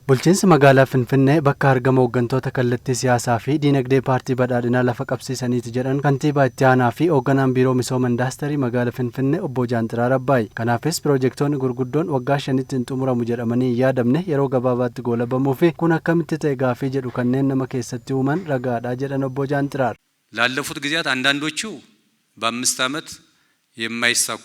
Bulchiinsi magaalaa Finfinnee bakka argama hooggantoota kallattii siyaasaa fi diinagdee Paartii Badhaadhinaa lafa qabsiisaniiti jedhan kantiibaa itti aanaa fi hoogganaan Biiroo Misooma Indaastirii magaalaa Finfinnee obbo Jaanxiraar Abbaayi. Kanaafis piroojeektoonni gurguddoon waggaa 5tti hin xumuramu jedhamanii hin yaadamne yeroo gabaabaatti goolabamuu fi kun akkamitti ta'e gaafii jedhu kanneen nama keessatti uuman ragaadha jedhan obbo Jaanxiraar. ላለፉት ጊዜያት አንዳንዶቹ በ5 ዓመት የማይሳኩ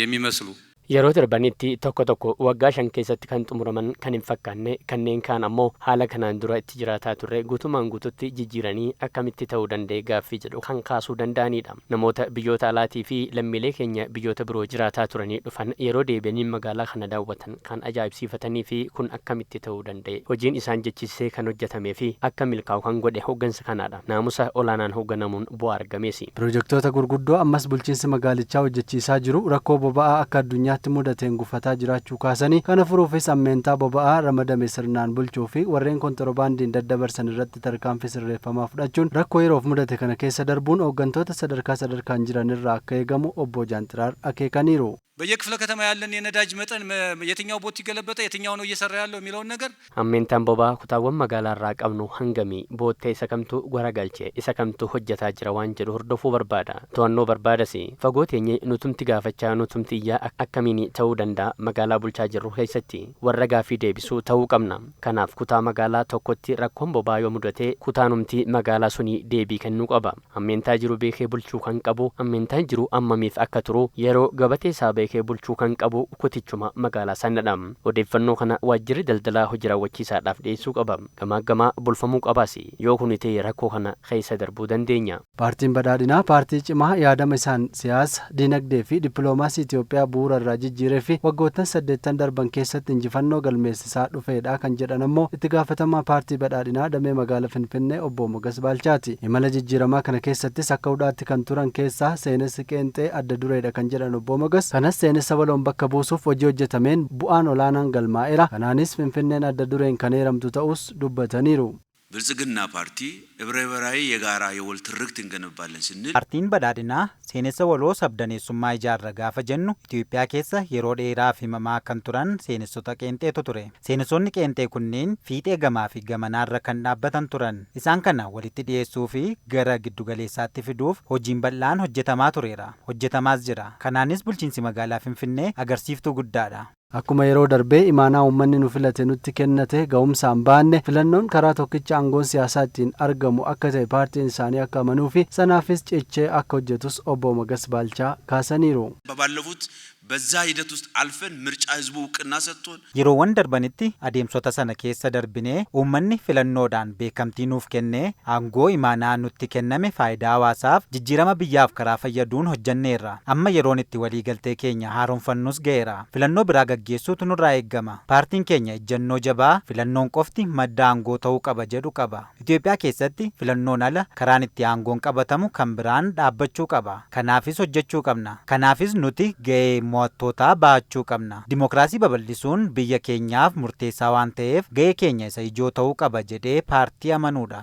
የሚመስሉ Yeroo darbanitti tokko tokko waggaa 5 keessatti kan xumuraman kan hin fakkaanne, kanneen kaan ammoo haala kanaan dura itti jiraataa turre guutumaan guututti jijjiiranii akkamitti ta'uu danda'e gaaffii jedhu kan kaasuu danda'anidha. Namoota biyyoota alaatii fi lammiilee keenya biyyoota biroo jiraataa turanii dhufan yeroo deebi'anii magaalaa kana daawwatan kan ajaa'ibsiifatanii fi kun akkamitti ta'uu danda'e, hojiin isaan jechisee kan hojjetamee fi akka milkaa'u kan godhe hooggansa kanaadha. Naamusa olaanaan hoogganamuun bu'aa argameesi. Piroojeektoota gurguddoo ammas bulchiinsi magaalichaa hojjechiisaa jiru rakkoo boba'aa akka addunyaatti mudateen gufataa jiraachuu kaasanii, kana furuufis ammeentaa boba'aa ramadame sirnaan bulchuu fi warreen kontirobaandiin daddabarsan irratti tarkaanfii sirreeffamaa fudhachuun rakkoo yeroof mudate kana keessa darbuun hooggantoota sadarkaa sadarkaan jiran irraa akka eegamu obbo Jaanxiraar akeekaniiru. በየክፍለ ከተማ ያለን የነዳጅ መጠን የትኛው ቦቲ ገለበጠ፣ የትኛው ነው እየሰራ ያለው የሚለውን ነገር Ammeentaan boba'aa kutaawwan magaalaa irraa qabnu hangamii, boottee isa kamtu garagalchee, isa kamtu hojjetaa jira waan jedhu hordofuu barbaada. To'annoo barbaadas. Fagoo teenye nutumti gaafachaa, nutumti iyyaa akkamiin ta'uu danda'a? Magaalaa bulchaa jirru keessatti warra gaaffii deebisuu ta'uu qabna. Kanaaf kutaa magaalaa tokkotti rakkoon boba'aa yoo mudate, kutaanumti magaalaa suni deebii kennuu qaba. Ammeentaa jiru beekee bulchuu kan qabu, ammeentaan jiru ammamiif akka turu yeroo gabatee isaa beekee bulchuu kan qabu kutichuma magaalaa sanadha. Odeeffannoo kana waajjirri daldalaa hojii raawwachiisaadhaaf dhiyeessuu qaba. Gamaa gamaa bulfamuu qabaas. Yoo kun ta'e rakkoo kana keessa darbuu dandeenya. Paartiin Badhaadhinaa paartii cimaa yaadama isaan siyaasa, diinagdee fi dippiloomaasii Itoophiyaa bu'uura irraa jijjiiree fi waggoottan 80 darban keessatti injifannoo galmeessisaa dhufeedha kan jedhan ammoo itti gaafatamaa Paartii Badhaadhinaa damee magaalaa Finfinnee obbo Mogas Baalchaati. Imala jijjiiramaa kana keessattis akka hudhaatti kan turan keessaa seenessi qeenxee adda dureedha kan jedhan obbo Mogas, kanas seenessa waloon bakka buusuuf hojii hojjetameen bu'aan olaanaan galmaa'eera. Kanaanis Finfinneen adda dureen kan eeramtu ta'us dubbataniiru. ብልጽግና ፓርቲ ህብረ ብሔራዊ የጋራ የወል ትርክት እንገነባለን ስንል Paartiin Badhaadhinaa seenessa waloo sabdaneessummaa ijaarra gaafa jennu, Itoophiyaa keessa yeroo dheeraaf himamaa kan turan seenessota qeenxeetu ture. Seenessonni qeenxee kunneen fiixee gamaa fi gamanaarra kan dhaabbatan turan. Isaan kana walitti dhiyeessuu fi gara giddugaleessaatti fiduuf hojiin bal'aan hojjetamaa tureera. Hojjetamaas jira. Kanaanis bulchiinsi magaalaa Finfinnee agarsiiftuu guddaadha. Akkuma yeroo darbee imaanaa uummanni nu filate nutti kennate ga'umsaan baanne, filannoon karaa tokkicha aangoon siyaasaa ittiin argamu akka ta'e paartiin isaanii akka amanuu fi sanaafis cichee akka hojjetus obbo Mogas Baalchaa kaasaniiru. ባለፉት በዛ ሂደት ውስጥ አልፈን ምርጫ ህዝቡ እውቅና ሰጥቶን Yeroowwan darbanitti adeemsota sana keessa darbinee uummanni filannoodhaan beekamtii nuuf kennee aangoo imaanaa nutti kenname faayidaa hawaasaaf, jijjiirama biyyaaf karaa fayyaduun hojjanneerra. Amma yeroon itti waliigaltee keenya haaromfannus ga'eera. Filannoo biraa gaggeessuutu nurraa eeggama. Paartiin keenya ejjennoo jabaa filannoon qofti madda aangoo ta'uu qaba jedhu qaba. Itoophiyaa keessatti filannoon ala karaan itti aangoon qabatamu kan biraan dhaabbachuu qaba. Kanaafis hojjechuu qabna. Kanaafis nuti ga'ee mo'attootaa bahachuu qabna. Dimookiraasii babal'isuun biyya keenyaaf murteessaa waan ta'eef ga'ee keenya isa ijoo ta'uu qaba jedhee paartii amanuudha.